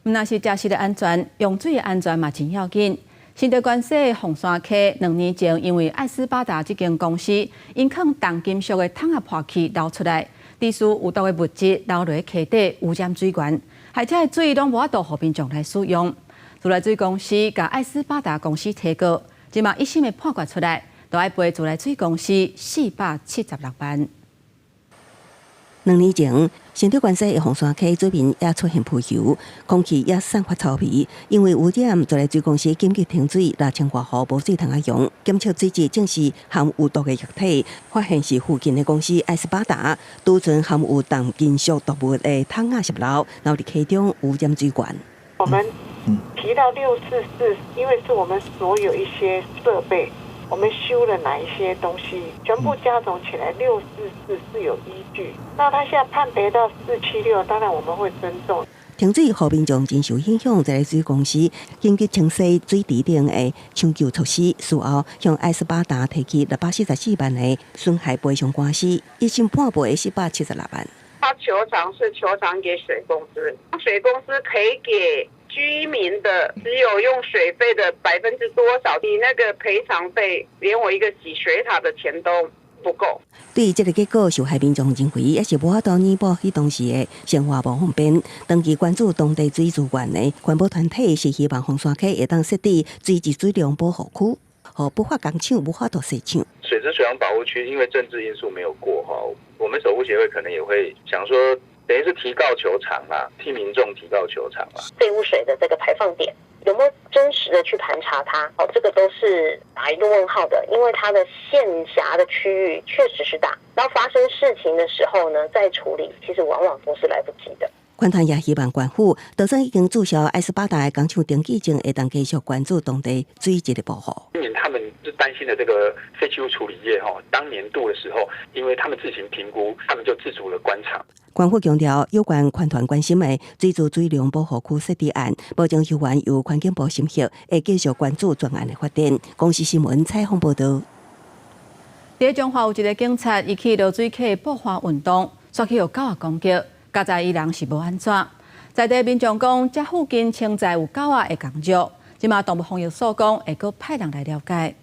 毋但是食食的安全，用水的安全嘛真要緊。新竹關西鳳山溪2年前，因為愛斯巴達這間公司𪜶囥重金屬的桶仔破去流出來，致使有毒的物質流落溪底，污染水源，害這个水攏無法度予民眾來使用。自來水公司共愛斯巴達公司提告，這馬一審的判決出來，都愛賠自來水公司476萬。
2年前，新竹關西的鳳山溪水面也出現浮油，空氣也散發臭味。因為污染，自來水公司緊急停水6000外戶無水通啊用。檢測水質證實含有毒的液體，發現是附近的公司愛斯巴達儲存含有重金屬毒物的桶仔洩漏，流佇溪中污染水源。
我們提到644，因為是我們所有一些設備。我們修了哪一些東西，全部加總起來644是有依據。那他現在判賠到476，當然我們會尊重。
停水予民眾真受影響，自來水公司緊急清洗水池頂的搶救措施，事後向愛斯巴達提起644萬的損害賠償官司，一審判賠476萬。
他求償是求償給水公司，水公司賠給居民的只有用水費的百分之多少？你那個賠償費連我一個洗水塔的錢都不夠。
對這个結果，受害民眾認為也是無法度彌補彼當時的生活無方便。長期關注當地水資源的環保團體是希望鳳山溪會當設置水質水量保護區，予不法工廠無法度設廠。
水質水量保護區因為政治因素沒有過哈，我們守護協會可能也會想說，等於是提告求償啦，替民眾提告求償啦。
廢污水的這個排放點有沒有真實的去盤查它？哦，這個都是打一個問號的，因為它的縣轄的區域確實是大，然後發生事情的時候呢，再處理，其實往往都是來不及的。
環團也希望縣府，就算已經註銷愛斯巴達的工廠登記證，會當繼續關注當地水質的保護。
居民他們是擔心的這個廢棄物處理業哈，當年度的時候，因為他們自行評估，他們就自主了關廠。
縣府強調，有關環團關心的水質水量保護區設置案，目前猶原由環境部審核，會繼續關注專案的發展。公視新聞採訪報導。
佇彰化有一个警察，伊去濁水溪布花運動，煞去予狗仔攻擊，佳哉伊人是無按怎。在地民眾講，這附近潛在有狗仔會共虐，這馬動物防疫所講會閣派人來了解。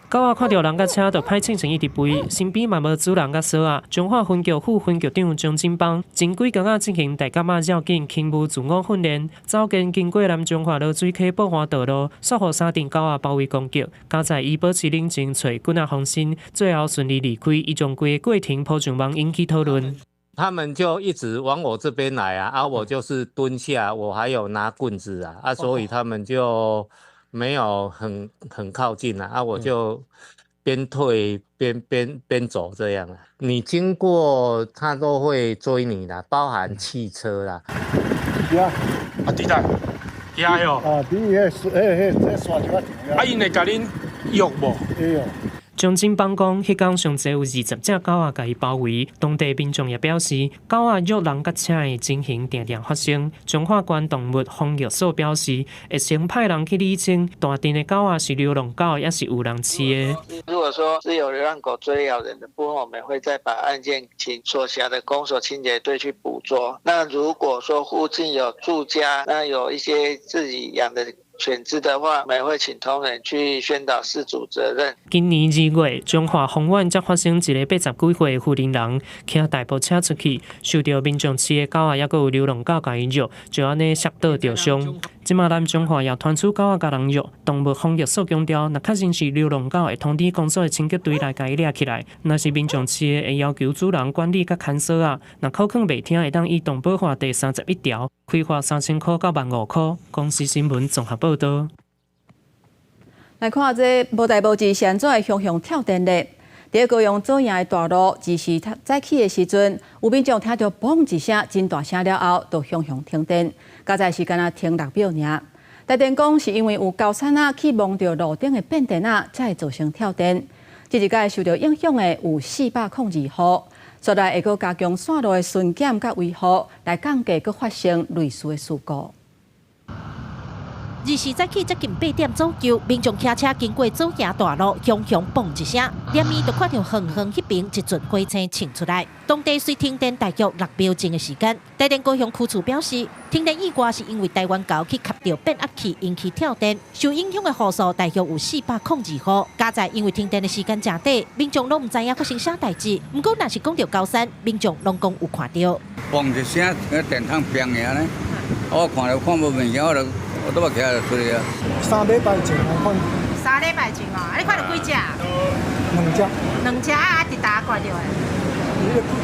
狗仔看著人佮車就歹清醒一直吠，身邊嘛無主人佮索仔。彰化分局副分局長張金邦前幾工仔進行大甲媽繞境輕武自我訓練，走經經過南彰化濁水溪布花道路，煞予三陣狗仔包圍攻擊。佳哉伊保持冷靜，揣棍仔防身，最後順利離開。伊將規个過程 po 上網引起討論。
他們就一直往我這邊來啊，啊，我就是蹲下，我還有拿棍子啊，啊，所以他們就沒有很靠近啊，啊，我就邊退邊走這樣啊。你經過，他都會追你啦，包含汽車啦。
啊，佇佗？佇遐喲。啊，佇彼彼山丘仔。啊，𪜶會共恁約無？會哦。
張振邦講，彼工上濟有20隻狗仔共伊包圍，當地民眾也表示，狗仔虐人佮車的情形定定發生。彰化縣動物防疫所表示，會先派人去理清，大陣的狗仔是流浪狗，抑是有人飼的。
如果說是有流浪狗追咬人的部分，我們會再把案件請所轄的公所清潔隊去捕捉。那如果說附近有住家，那有一些自己養的犬隻的話，我們會請同仁去宣導飼主責任。
今年2月，彰化豐原才發生一个80幾歲的婦人，騎大步車出去，受著民眾飼的狗仔，抑閣有流浪狗共伊虐，就按呢摔倒著傷。這馬咱彰化也傳出狗仔共人虐，動物防疫所強調，若確認是流浪狗，會通知公所的清潔隊來共伊掠起來；若是民眾飼的，會要求主人管理佮看守仔。若口囥袂聽，會當依動保法第31條，開罰3000箍到15000箍。公視新聞綜合報導。
來看這無代無誌是按怎會雄雄跳電咧？佇高雄左營的大路，二時早起的時陣，有民眾聽著嘣一聲，真大聲了後，就雄雄停電，加在是干焦停6秒爾。台電講是因為有高山仔去摸著路頂的變電仔，才會造成跳電。這一擺受著影響的有402戶，煞來會閣加強線路的巡檢佮維護，來降低閣發生類似的事故。
二時早起接近8點左右，民眾騎車經過左營大路，雄雄嘣一聲，連面就看著遠遠彼邊一陣火星衝出來。當地隨停電大約6秒鐘的時間。台電高雄區處表示，停電意外是因為台灣狗去磕著變壓器引起跳電，受影響的戶數大約有402戶。佳哉因為停電的時間誠短，民眾攏毋知影發生啥代誌。毋過若是講著高山，民眾攏講有看著。
嘣一聲，那電筒變爾呢，我看著看無物件，我就。我都嘛起來就出去啊。
3禮拜前我看。
3禮拜前哦，啊你看著幾隻？
兩隻。
兩隻啊，佇佗看著的？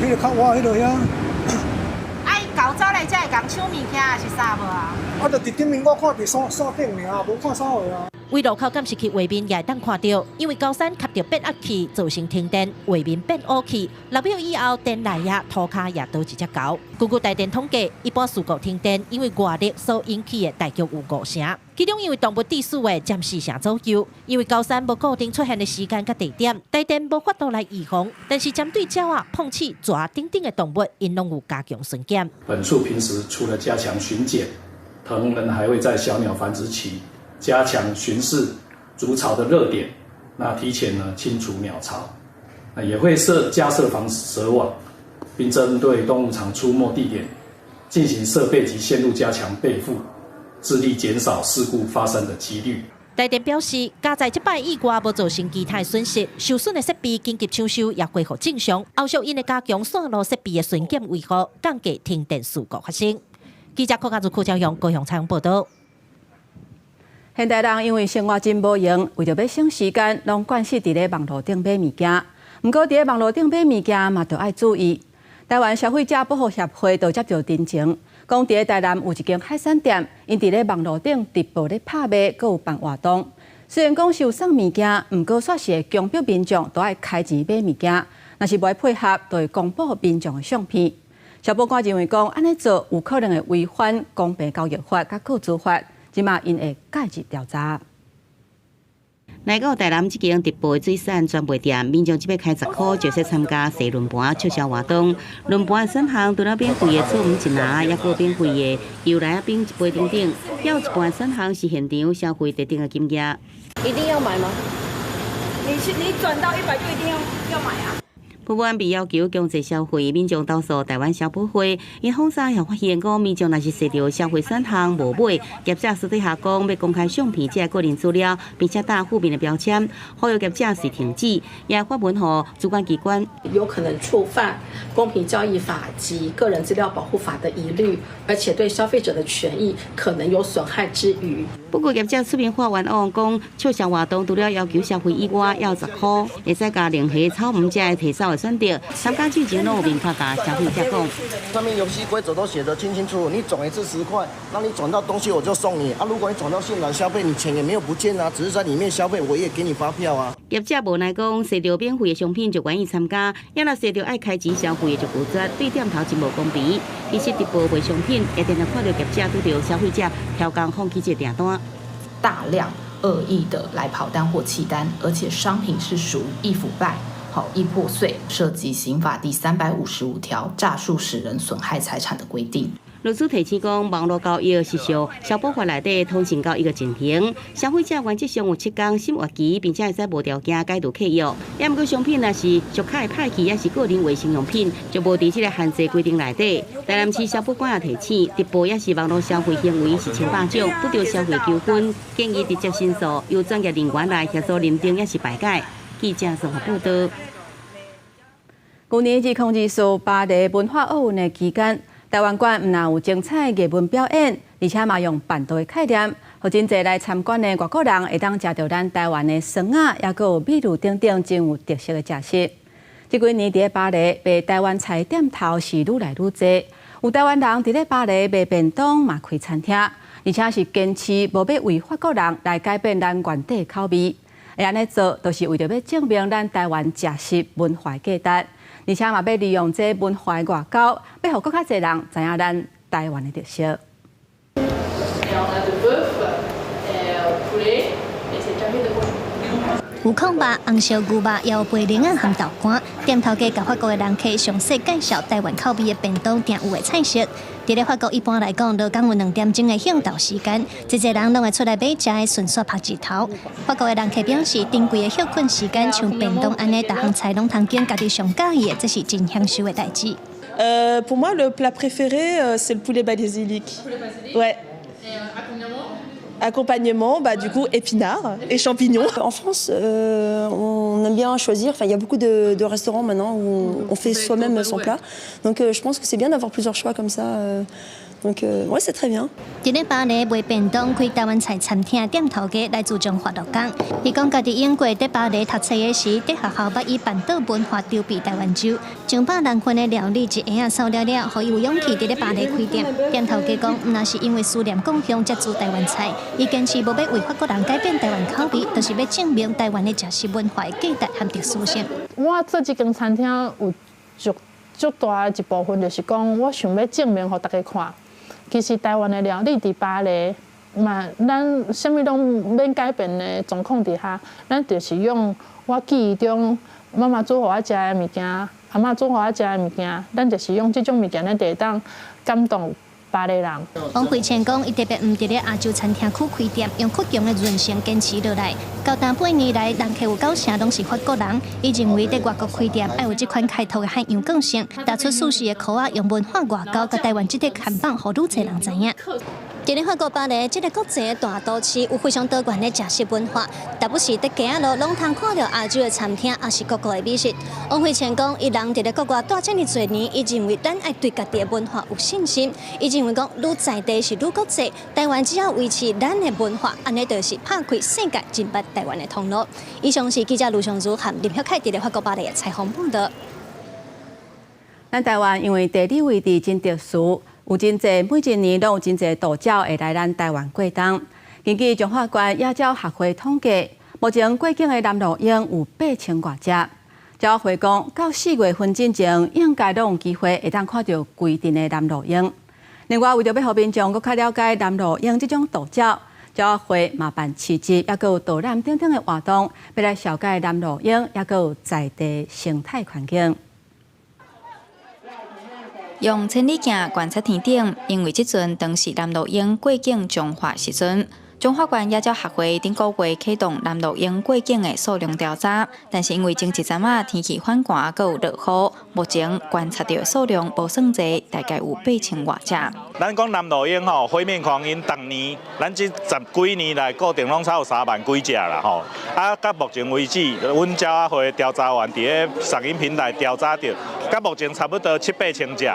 彼個較倚彼個遐。
啊，伊狗走來遮會共搶物件抑是啥無啊？
啊，就佇頂面我看佇線線頂爾，無看啥貨啊。
佇路口監視器畫面也會當看著，因為高山磕著變壓器造成停電，畫面變烏去。6秒以後電來啊，塗跤也倒一隻狗。根據台電統計，一般事故停電因為外力所引起的大約有5成，其中因為動物致死的佔4成左右。因為高山無固定出現的時間佮地點，台電無法度來預防。但是針對鳥仔、碰鼠、蛇等等的動物，𪜶攏有加強巡檢。
本處平時除了加強巡檢，同仁還會在小鳥繁殖期加強巡視築巢的熱點，那提前呢清除鳥巢，那也會設加設防蛇網，並針對動物常出沒地點進行設備及線路加強備負，致力減少事故發生的幾率。
台電表示，佳哉這擺意外無造成其他損失，受損的設備緊急搶修也恢復正常。後續𪜶會加強線路設備的巡檢維護，降低停電事故發生。記者柯家如、柯昭陽高雄採訪報導。
現代人因為生活真無閒，為著欲省時間，攏慣勢佇咧網路頂買物件。毋過佇咧網路頂買物件嘛，著愛注意。台灣消費者保護協會就接著陳情，講佇咧台南有一間海產店，𪜶佇咧網路頂直播咧拍賣，閣有辦活動。雖然講是有送物件，毋過煞是會強迫民眾都愛開錢買物件，若是無愛配合，就會公布民眾的相片。消保官認為講，按呢做有可能會違反公平交易法佮個資法。這馬𪜶會介入調查。
來到台南這間直播水產專賣店，民眾這擺開10箍就會使參加踅輪盤促銷活動。輪盤的選項除了免費的草莓一籃，抑閣免費的油來仔冰一杯等等，還有一半選項是現場消費特定的金額。
一定要買嗎？你是你轉到100就一定要買啊？
不過被要求強制消費，民眾投訴台灣消保會，𪜶訪查也發現講，民眾若是踅著消費選項無買，業者私底下講欲公開相片這個人資料，並且打負面的標籤，呼籲業者隨停止，也發文予主管機關，
有可能觸犯公平交易法及個人資料保護法的疑慮，而且對消費者的權益可能有損害之虞。
不過業者出面發願望講，促銷活動除了要求消費以外，還有10箍，會使共龍蝦、草莓這个提走的選擇。參加之前攏有明確共消費者講。
上面遊戲規則都寫得清清楚楚，你轉一次10塊，那你轉到東西我就送你啊。如果你轉到現場消費，你錢也沒有不見啊，只是在裡面消費，我也給你發票啊。
業者無奈講，踅著免費的商品就願意參加，也若踅著愛開錢消費的就拒絕，對店頭真無公平。其實直播賣商品，會定定看著業者拄著消費者刁工放棄這個訂單，
大量
惡意的來跑單或棄單，而且商品是屬於易腐敗、好易破碎，涉及刑法第355條詐術使人損害財產的規定。
律師提醒講，網路交易是受消保法內底通訊交易的情形，消費者原則上有7天審核期，並且會使無條件解除契約。也毋過商品若是屬較會歹去，抑是個人衛生用品，就無佇這个限制規定內底。台南市消保官也提醒，直播抑是網路消費行為是千百種，拄著消費糾紛，建議直接申訴，由專業人員來協助認定抑是排解。記者綜合報道。
舊年2024巴黎文化奧運的期間，台灣館毋但有精彩藝文表演，而且嘛用辦桌的概念，予真濟來參觀的外國人會當食著咱台灣的酸仔，抑閣有美祿等等真有特色的食食。這幾年佇咧巴黎賣台灣菜店頭是愈來愈濟，有台灣人佇咧巴黎賣便當嘛開餐廳，而且是堅持無欲為法國人來改變咱原底口味。會按呢做，就是為著欲證明咱台灣食食文化價值。而且嘛，欲利用這文化外交，欲予閣較濟人知影咱台灣的特色。
有炕肉、紅燒牛肉，也有白靈仔含豆乾。店頭家共法國的人客詳細介紹台灣口味的便當定有的菜色。佇咧法國一般來講，逐工有2點鐘的興頭時間，濟濟人攏會出來買食的，順紲曝日頭。法國的人客表示，珍貴的歇睏時間，像便當按呢，逐項菜攏通揀家己上佮意的，這是真享受的代誌。
Pour moi, le plat préféré, c'est le poulet basilic. Ouais. Accompagnement, bah, du coup, épinards et champignons.
En France, on aime bien choisir. Enfin, il y a beaucoup de restaurants maintenant où on fait soi-même son plat. Donc, je pense que c'est bien d'avoir plusieurs choix comme ça. Donc, ouais, c'est très bien.
佇咧巴黎賣便當、開台灣菜餐廳店頭家來自彰化鹿港。伊講家佇英國佇巴黎讀冊的時，佇學校捌以辦桌文化籌備台灣粥，上百人份的料理一下仔掃了了，予伊有勇氣佇咧巴黎開店。店頭家講，毋但是因為思念故鄉才煮台灣菜，伊堅持無欲為法國人改變台灣口味，就是欲證明台灣的食食文化的價值和特殊性。
我做這間餐廳有足足大的一部分，就是講我想欲證明予大家看。其實台灣的料理佇巴黎嘛，咱啥物攏免改變的狀況底下，咱就是用我記憶中媽媽煮予我食的物件，阿嬤煮予我食的物件，咱就是用這種物件，咱就會當感動巴黎人。
王惠倩講，伊特別毋佇咧亞洲餐廳區開店，用倔強的韌性堅持落來。到今八年來，人客有九成攏是法國人。伊認為佇外國開店愛有這款開拓的海洋個性，踏出舒適的箍仔，用文化外交佮台灣這塊看板，予愈濟人知影。佇咧法國巴黎這个國際的大都市，有非常多元的食食文化，但不時佇街仔路攏通看著亞洲的餐廳，抑是各國的美食。王惠倩講，伊人佇咧國外蹛遮爾濟年，伊認為咱愛對家己的文化有信心。伊認為講，愈在地是愈國際，台灣只要維持咱的文化，按呢就是拍開世界認捌台灣的通路。以上是記者盧尚如和林曉凱佇咧法國巴黎的採訪報導。
咱台灣因為地理位置真特殊。有真濟每一年攏有真濟渡鳥會來咱台灣過冬。根據彰化縣野鳥學會統計，目前過境的南鷺鶯有8000外隻。鳥會講，到4月份進前，應該攏有機會會當看著規陣的南鷺鶯。另外，為著欲予民眾閣較了解南鷺鶯這種渡鳥，鳥會嘛辦市集，抑閣有導覽等等的活動，欲來紹介南鷺鶯，抑閣有在地生態環境。
用千里鏡觀察天頂，因為這陣當是南鷺鶯過境彰化時陣。彰化縣野鳥學會頂個月啟動南鷺鶯過境的數量調查，但是因為前一陣仔天氣反寒，閣有落雨，目前觀察著數量無算濟，大概有8000外隻。
咱講南鷺鶯吼，灰面狂鷹，逐年咱這十幾年來固定攏差有3萬幾隻啦吼。啊，到目前為止，阮鳥仔會調查員佇咧索引平台調查著，到目前差不多7、8千隻。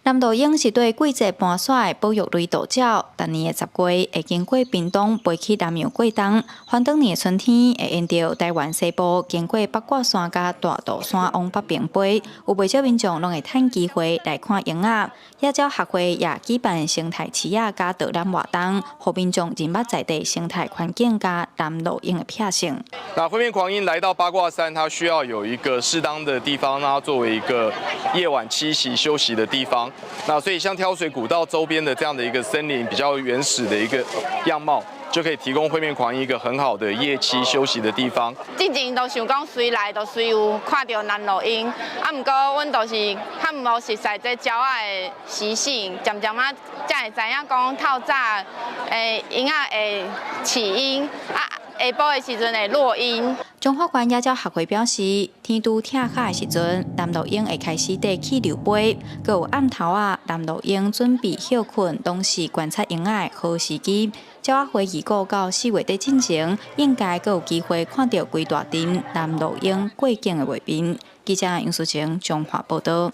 南鷺鶯是對季節搬徙的保育類渡鳥，逐年的10月會經過屏東飛去南洋過冬，返轉年的春天會沿著台灣西部經過八卦山佮大肚山往北邊飛。有袂少民眾攏會趁機會來看鶯仔。野鳥學會也舉辦生態市仔佮導覽活動，予民眾認捌在地生態環境佮南鷺鶯的習性。
那灰面狂鷹來到八卦山，它需要有一個適當的地方，讓它作為一個夜晚棲息休息的地方。那所以像挑水古道周邊的這樣的一個森林，比較原始的一個樣貌，就可以提供灰面狂鷹一個很好的夜棲休息的地方。
之前都想講隨來就隨有看著南鷺鷹，啊，毋過阮就是較無熟似這鳥仔的習性，漸漸仔才會知影講透早鷹仔會起音，啊，下晡的時陣會落音。
彰化縣野鳥學會表示，天拄拆較的時陣，南鷺鷹會開始綴氣流飛，閣有暗頭仔，南鷺鷹準備歇睏，攏是觀察鷹仔的好時機。鳥仔會2到4月底進前，應該閣有機會看著規大陣南鷺鷹過境的畫面。記者楊淑晴彰化報導。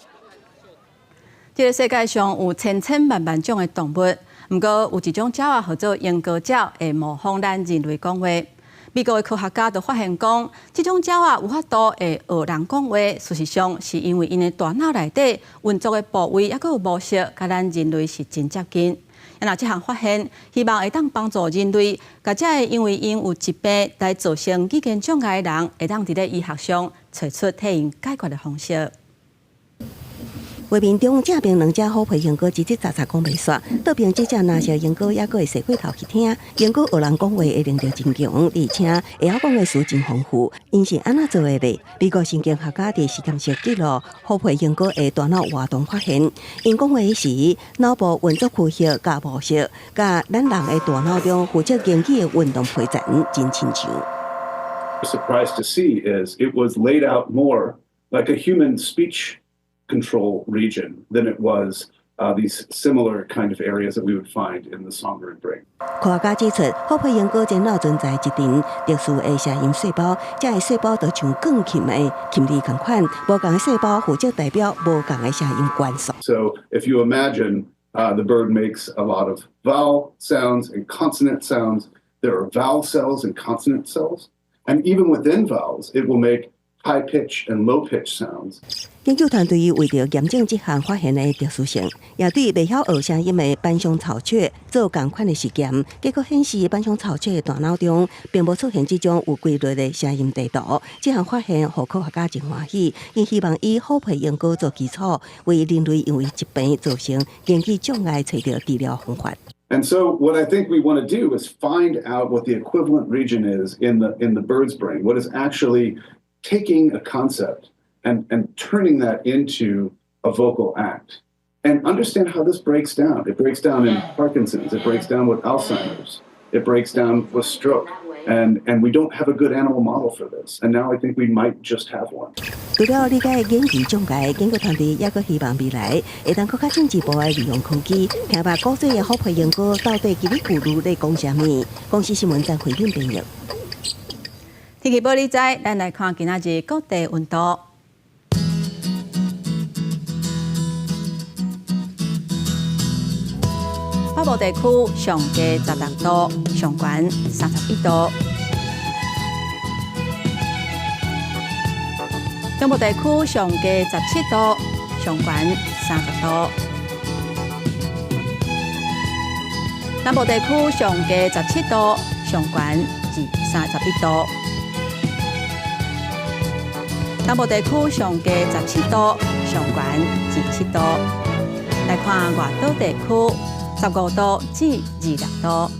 這个世界上有千千萬萬種的動物，毋過有一種鳥仔號做鸚哥鳥，會模仿咱人類講話。美國的科學家就發現講，這種鳥仔有法度會學人講話，事實上是因為𪜶的大腦內底運作的部位，抑閣有模式，佮咱人類是真接近。啊，若這項發現，希望會當幫助人類，共這个因為𪜶有疾病來造成語言障礙的人，會當佇咧醫學上揣出替𪜶解決的方式。
畫面中正爿兩隻虎皮鸚哥吱吱喳喳講袂煞，倒爿這隻藍色鸚哥猶閣會踅過頭去聽。鸚哥學人講話的能力真強，而且會曉講的詞真豐富。𪜶是按怎做的咧？美國神經學家佇實驗室記錄虎皮鸚哥的大腦活動，發現𪜶講話時腦部運作區域佮模式，佮咱人的大腦中負責言語的運動皮層真親像。
Surprised to see is it was laid out more like a human speech control region than it was these similar kind of areas that we would find in the songbird brain.
科學家指出，虎皮鸚哥前腦存在一陣特殊的聲音細胞，這个細胞就像鋼琴的琴鍵仝款，無仝的細胞負責代表無仝的聲音元素。
So if you imagine the bird makes a lot of vowel sounds and consonant sounds, there are vowel cells and consonant cells, and even within vowels, it will make high pitch and low pitch sounds.
研究團隊為著驗證這項發現的特殊性，也對袂曉學聲音的斑松巢雀做仝款的實驗，結果顯示斑松巢雀的大腦中並無出現這種有規律的聲音地圖。這項發現予科學家真歡喜，𪜶希望以虎皮鸚哥做基礎，為人類因為疾病造成言語障礙揣著治療方法。
And so what I think we want to do is find out what the equivalent region is in the bird's brain, what is actually taking a concept and turning that into a vocal act and understand how this breaks down. It breaks down in Parkinson's, it breaks down with Alzheimer's, it breaks down with stroke. And we don't have a good animal model for this. And now I think we might just have one.
除了理解言語障礙，研究團隊猶閣希望未來會當閣較進一步來利用科技，聽捌古早的虎皮鸚哥到底嘰哩咕嚕咧講啥物。公視新聞張惠敏編譯。
天氣報你知，咱來看今仔日各地溫度。北部地區上低16度，上懸31度；中部地區上低17度，上懸30度；南部地區上低17度，上懸31度；東部地區上低17度，上懸27度。來看外島地區，15度至26度。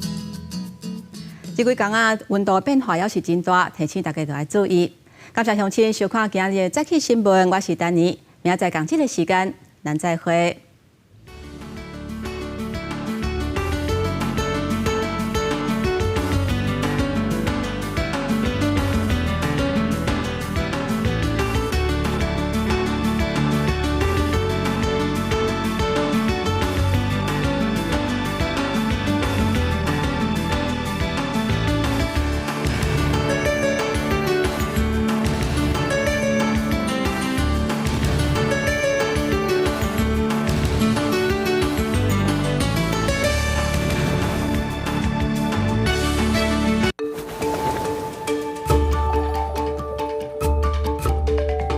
這幾工啊，溫度變化猶是真大，提醒大家著愛注意。感謝鄉親收看今仔日的早起新聞，我是丹妮，明仔載仝這个時間，咱再會。